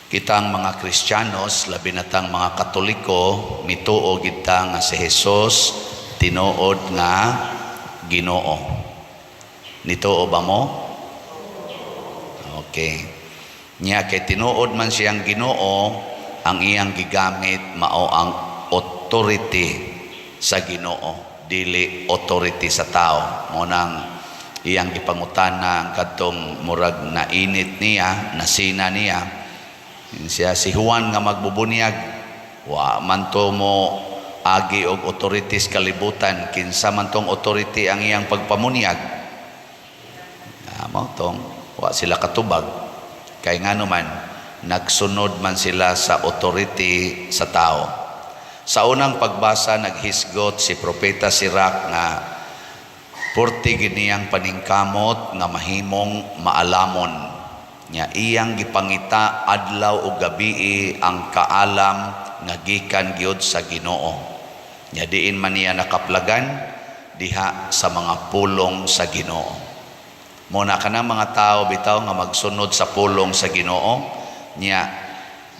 Kitang mga Kristiyanos, labi na tang mga Katoliko, mituo gid ta nga si Jesus tinuod nga Ginoo. Nituo ba mo? Okay. Nya kay tinuod man siyang Ginoo, ang iyang gigamit mao ang authority sa Ginoo, dili authority sa tao. Mao nang iyang gipangutana ang kadtong murag nainit niya, nasina niya. Siya si Juan nga magbubunyag, wa man to mo agi og authorities kalibutan, kinsa man tong authority ang iyang pagpamunyag? Ah, mao tong wa sila katubag kay ngano man nagsunod man sila sa authority sa tao. Sa unang pagbasa, naghisgot si Propeta Sirach nga purti gid niyang paningkamot nga mahimong maalamon. Nya iyang gipangita adlaw ug gabii ang kaalam nga gikan gyud sa Ginoo. Nya diin man niya nakaplagan? Diha sa mga pulong sa Ginoo. Mao na kanang mga tao bitaw nga magsunod sa pulong sa Ginoo, nya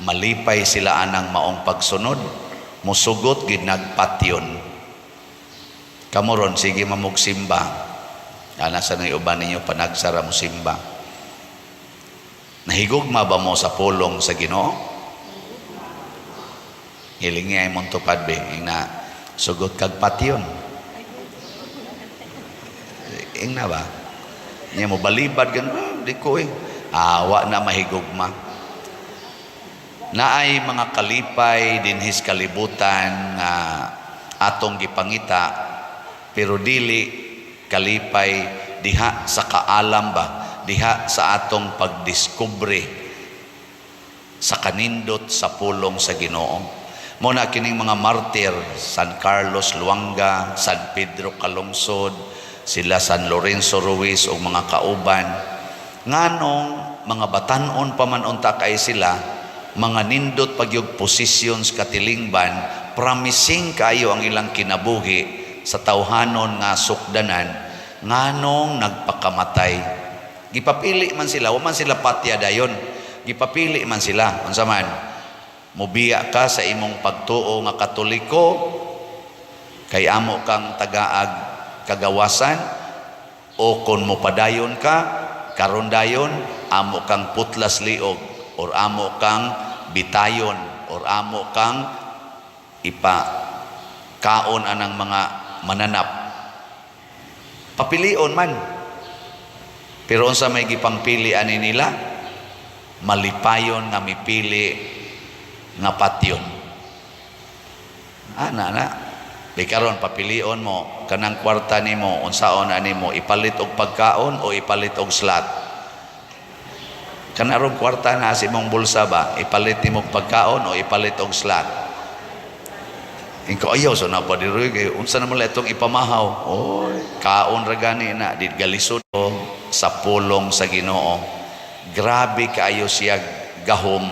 malipay sila anang maong pagsunod, musugot gid nagpatyon. Kamo ron, sige mamugsimba. Ana sa nang uban ninyo panagsara mo simba. Nahigugma ba mo sa pulong sa Ginoo? Hiling niya imong tupad be, ingna sugot kag patyon. Ingna ba? Niya mo balibad gan, ah, di ko eh. Awa na mahigugma. Naay mga kalipay dinhis kalibutan nga atong gipangita, pero dili kalipay diha sa kaalam ba, diha sa atong pagdiskubre sa kanindot sa pulong sa Ginoo. Mao na kining mga martir, San Carlos Luanga, San Pedro Calungsod, sila San Lorenzo Ruiz ug mga kauban, nganong mga batan-on pa man unta kay sila, mga nindot pagyug positions katilingban, promising kayo ang ilang kinabuhi sa tawhanon nga sukdanan, nganong nagpakamatay? Gipapili man sila, wa man sila patya dayon. Gipapili man sila. Unsa man? Mubiya ka sa imong pagtuo nga Katoliko kay amo kang tagaag kagawasan, o kung mopadayon ka karon dayon amo kang putlas liog or amo kang bitayon or amo kang ipa kaon anang mga mananap. Papilion man, pero unsa may gipangpili ani nila? Malipayon nga mipili nga patyon. Ana na di karon papilion mo kanang kwarta nimo, unsaon ani mo, ipalit og pagkaon o ipalit og slot? Kanarong kwarta na sa imong bulsa ba, ipalit nimo og pagkaon o ipalit og slot? Inko ayaw so na pa diri kay unsa naman lang itong ipamahaw. Oy, kaon ra gani na di galisod sa pulong sa Ginoo. Grabe kaayo siya gahom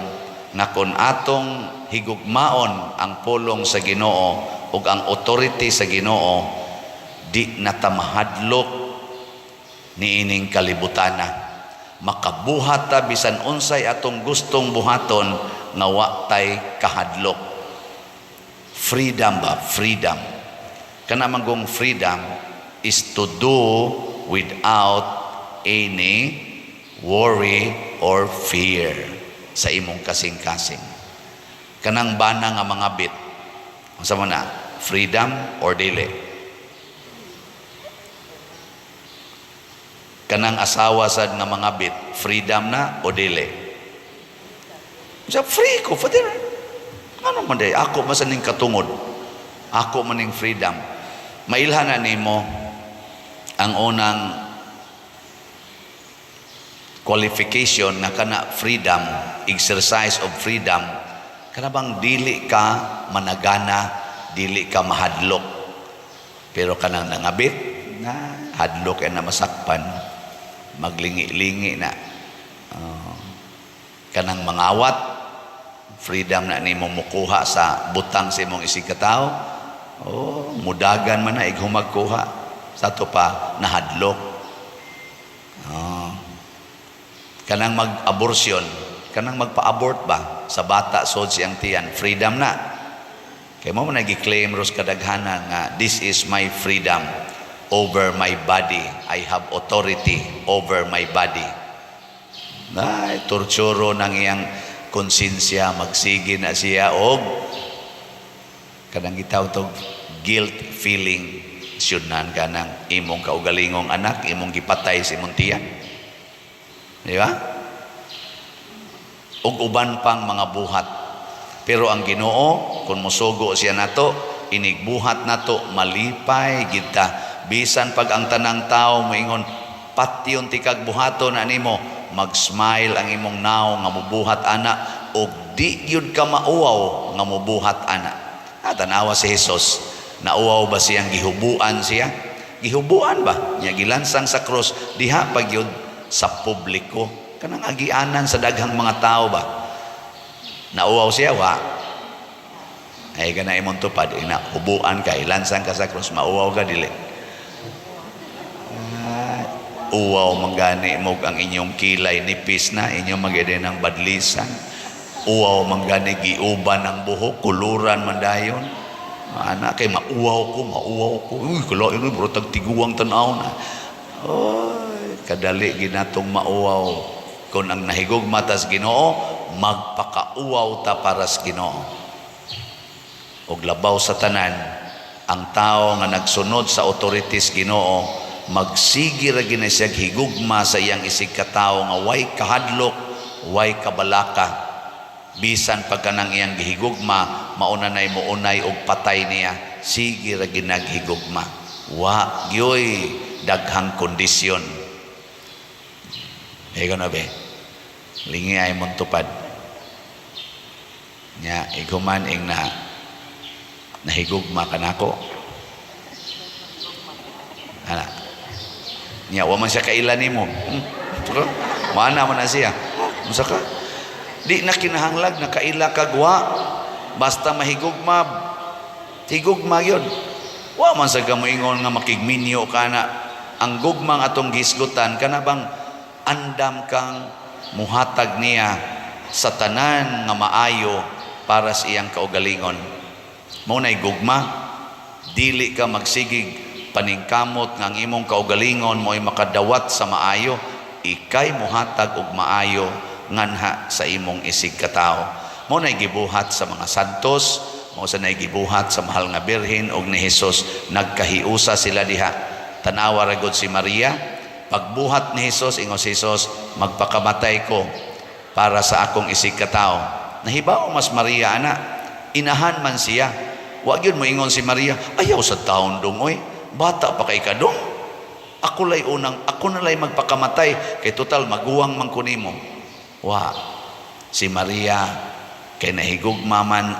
nga kon atong higugmaon ang pulong sa Ginoo ug ang authority sa Ginoo, di na ta mahadlok niining kalibutana. Makabuhat ta bisan unsay atong gustong buhaton nga wa tay kahadlok. Freedom ba? Freedom. Kana manggong freedom is to do without any worry or fear sa imong kasing-kasing. Kanang bana nga mga bit. Unsa man na? Freedom or dili? Kanang asawa sad nga mga bit, freedom na o dili? Sa free ko, Father. Ano man day? Ako man sa ning katungod. Ako man ning freedom. Mailhan na nimo ang unang qualification nga kana freedom, exercise of freedom, kana bang dili ka managana, dili ka mahadlok. Pero kanang nangabit, na hadlok na masakpan, maglingi-lingi na. Kanang mangawat, freedom na nimo mukuha sa butang sa imong isig katawo. Oh, mudagan man na ighumagkuha. Sa ato pa nahadlok. Oh. Kanang mag-abortion, Kanang magpa-abort ba sa bata sod siyang tiyan, freedom na. Kay mao man nagi-claim ros kadaghanan nga "This is my freedom over my body. I have authority over my body." Ay, torturo ng iyang konsensya, magsige na siya og kanang gitawag tog guilt feeling. Syudnan ka ng imong kaugalingong anak, imong gipatay sa imong tiyan. Di ba? Ug uban pang mga buhat. Pero ang Ginoo, kung mosugo siya nato, inigbuhat nato, malipay kita. Bisan pag ang tanang tao moingon, "Patyon tikag buhaton na nimo," mag-smile ang imong nawong nga mubuhat ana ug di gyud ka mauwaw nga mubuhat ana. Ah, tanawa si Jesus. Nauwaw ba siyang gihubuan siya? Gihubuan ba? Nya gilansang sa cross diha pa gyud sa publiko. Kanang agianan sa daghang mga tao ba? Nauwaw siya wa? Ay kana imong tupad ina hubuan ka, ilansang ka sa cross, mauwaw ka dili? Ah, uwaw man gani mo ang inyong kilay nipis na inyong magede ng badlisan. Uwaw man gani giuban ang buhok, kuluran man dayon. Ana kay mauwaw ko, mauwaw ko. Uy, kala ino bro tag tiguang tan-aw na. Oy, kadali ginatong mauwaw. Kung ang nahigugma tas Ginoo, magpakauwaw ta para sa Ginoo. Og labaw sa tanan, ang tao nga nagsunod sa authorities Ginoo, magsige ra gina siya higugma sa iyang isig katawo nga way kahadlok, way kabalaka. Bisan pagka nang iyang gihigugma, mauna nay muunay og patay niya, sige ra ginaghigugma. Wa gyoy daghang kondisyon. Ikaw na be. Lingi ay mong tupad. Nya, iguman ing na nahigugma ka nako. Ana. Nya, wa man siya kaila nimo. Mana man na siya. Unsa ka? Di na kinahanglag nakaila kag wa. Basta mahigugma, higugma yun. Wa man sa moingon nga makigminyo ka na. Ang gugmang atong gisgutan kana bang andam kang muhatag niya sa tanan nga maayo para sa iyang kaugalingon. Mao nay gugma, dili ka magsigig paningkamot nga ang imong kaugalingon mo'y makadawat sa maayo, ikay muhatag og maayo nganha sa imong isig katawo. Mao nay gibuhat sa mga santos, mao sa nay gibuhat sa mahal nga Birhen og ni Jesus, nagkahiusa sila diha. Tanawa ra gud si Maria, pagbuhat ni Jesus, ingon si Jesus, "Magpakamatay ko para sa akong isig katawo." Nahibaw mas Maria ana, inahan man siya. Wa gyud moingon si Maria, "Ayaw sa taon dong oy, bata pa kay kadong. Ako lay unang, ako na lay magpakamatay kay total maguwang man ko nimo." Wa. Si Maria kay nahigugma man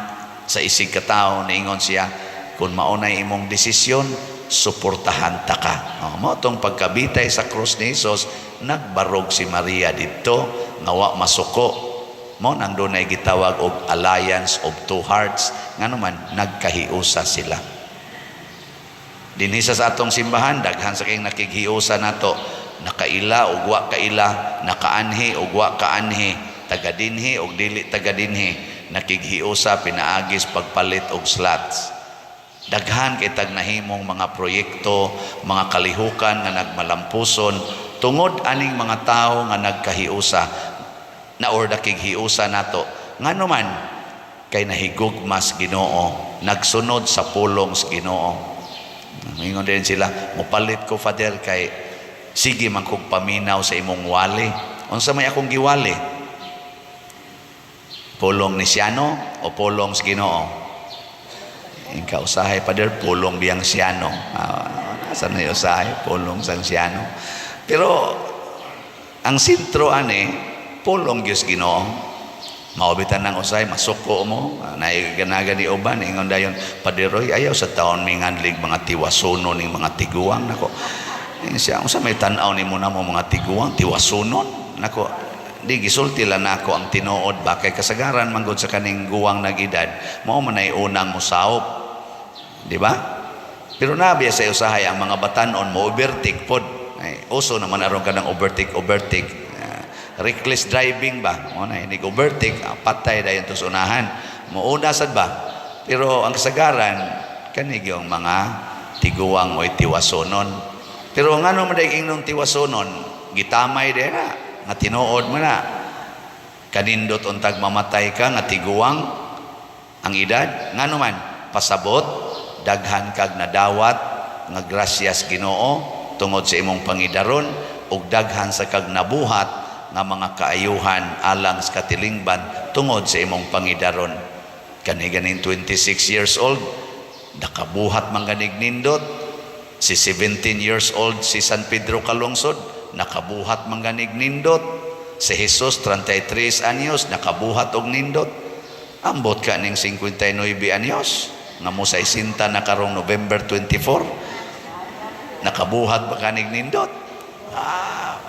sa isig katawo, niingon siya, "Kung maunay imong desisyon, suportahan ta ka." Oh, mao tong pagkabitay sa krus ni Jesus, nagbarog si Maria didto nga wa masuko. Mao nang dunay gitawag og alliance of two hearts, ngano man nagkahiusa sila. Dinhi sa atong simbahan, daghan sa kayong nakighiusa nato, nakaila ug wa kaila, nakaanhi ug wa kaanhi, taga dinhi ug dili taga dinhi, nakighiusa pinaagis pagpalit og slots. Daghan kay tag nahimong mga proyekto, mga kalihukan nga nagmalampuson tungod aning mga tawo nga nagkahiusa na or nakighiusa nato. Ngano man kay nahigugma sa Ginoo, nagsunod sa pulong sa Ginoo. Mingon din sila, "Mupalit ko, Father, kay sige man kog paminaw sa imong wali." Unsa may akong giwali? Pulong ni Siano o pulong sa Ginoo? Inka usahay, Father, pulong biyang Siano. Ah, asa na yung usahay? Pulong sang Siano. Pero ang sentro ani pulong gyud Ginoo. Maubitan ng usahay, masuko mo, naiganaga ni uban, ingon dayon, "Padre Roy, ayaw sa taon minganlig mga tiwasunon ning mga tiguang nako." Ingon siya, "Unsa may tan-aw nimo na mo mga tiguang, tiwasunon?" Nako, di gisulti lang nako ang tinuod ba kay kasagaran manggod sa kaning guwang nag-edad, mao man ay unang mosawop. Di ba? Pero nabiya sa usahay ang mga batanon mo overtake pod. Ay, uso naman aron ka ng overtake, overtake. Ah, Reckless driving ba? Mo na inig overtake, ah, patay dayon to sa unahan. Muuna sad ba? Pero ang kasagaran kani yung mga tiguang o tiwasonon. Pero ngano man day ingnon tiwasonon? Gitamay day na nga tinuod mo na. Kanindot untag mamatay ka nga tiguang ang edad. Ngano man pasabot, daghan kag nadawat nga grasyas Ginoo tungod sa imong pangidaron ug daghan sa kag nabuhat nga mga kaayuhan alang sa katilingban tungod sa imong pangidaron. Kani ganing 26 years old, nakabuhat man ganig nindot. Si 17 years old, si San Pedro Calungsod, nakabuhat man ganig nindot. Si Jesus, 33 anyos, nakabuhat og nindot. Ambot ka ning 59 anyos nga mo sa isinta na karong November 24, nakabuhat ba kanig nindot? Ah,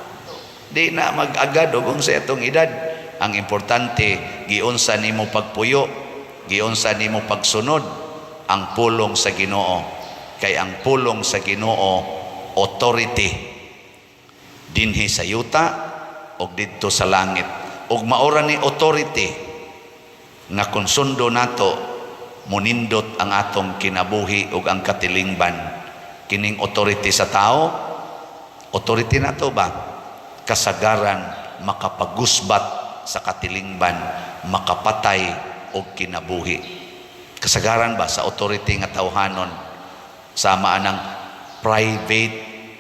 di na mag-agad og unsa itong edad. Ang importante, giunsa nimo pagpuyo, giunsa nimo pagsunod ang pulong sa Ginoo, kay ang pulong sa Ginoo authority dinhi sa yuta og didto sa langit. Ug maora ni authority nga kung sundo nato, munindot ang atong kinabuhi ug ang katilingban. Kining authority sa tao, authority nato ba, kasagaran makapagusbat sa katilingban, makapatay og kinabuhi. Kasagaran ba sa authority nga tawhanon, sama anang private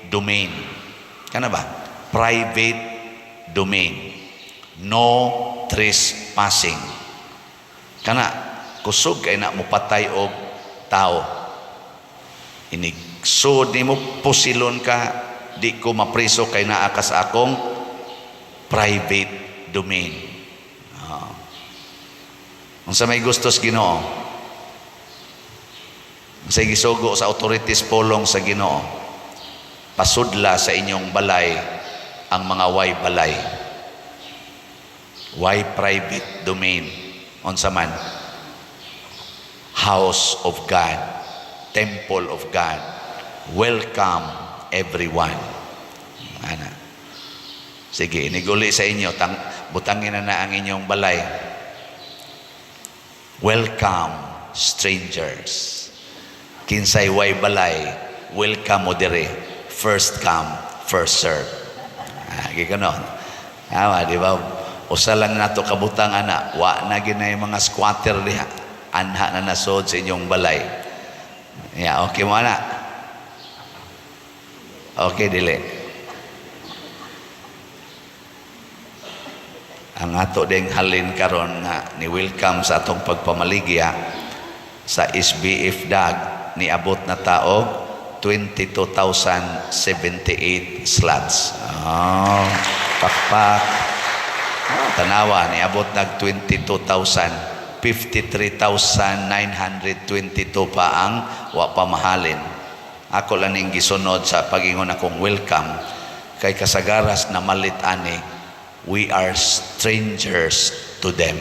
domain. Kana ba? Private domain. No trespassing. Kana kusog kay na mopatay og tao. Inig sud nimo, pusilon ka, di ko mapriso kay naa ka sa akong private domain. Ah. Unsa may gustos Ginoo? Unsa gisugo sa authorities polong sa Ginoo? Pasudla sa inyong balay ang mga way balay. Way private domain. Unsa man? House of God, Temple of God. Welcome everyone. Ana. Sige, iniguli sa inyo, butangin na na ang inyong balay. Welcome strangers. Kinsay way balay, welcome mo dire. First come, first serve. Ah, gano'n. Tama, di ba? Usa lang nato kabutang ana, wa na ginay mga squatter diha. Anha na nasod sa inyong balay. Yeah, okay mo ana. Okay, dili. Ang ato ding halin karon nga ni welcome sa atong pagpamaligya sa SBF DAG, niabot na taog 22,078 slots. Oh, pakpak. Oh, tanawa, niabot nag 22,000, 53,922 pa ang wa pa mahalin. Ako lang ning gisunod sa pagingon akong welcome kay kasagaras na malit ani, we are strangers to them.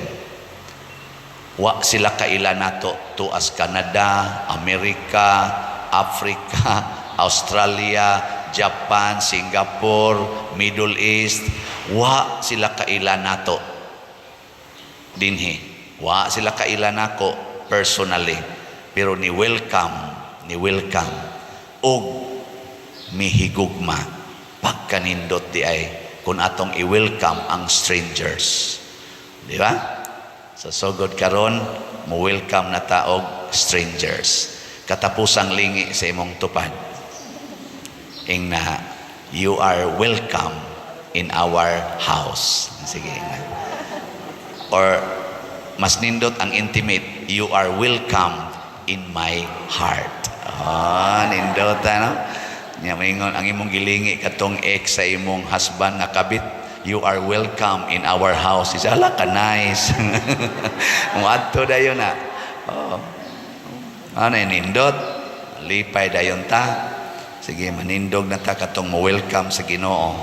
Wa sila kaila nato tuas Canada, Amerika, Africa, Australia, Japan, Singapore, Middle East. Wa sila kaila nato dinhi. Wa sila kaila nako personally, pero ni welcome, ni welcome og mihigugma. Pagkanindot di ay kung atong i-welcome ang strangers, di ba? Sa sugod karon, mo welcome na taog strangers. Katapusang lingi sa imong tupad, ingna, "You are welcome in our house." Sige na. Or mas nindot ang intimate, "You are welcome in my heart." Ah, nindot ano? Nya maingon ang imong gilingi katong ex sa imong husband nga kabit, "You are welcome in our house." Isa ala ka nice. Muadto dayon na. Oh. Ano, nindot? Lipay dayon ta. Sige, manindog na ta katong mo welcome sa Ginoo.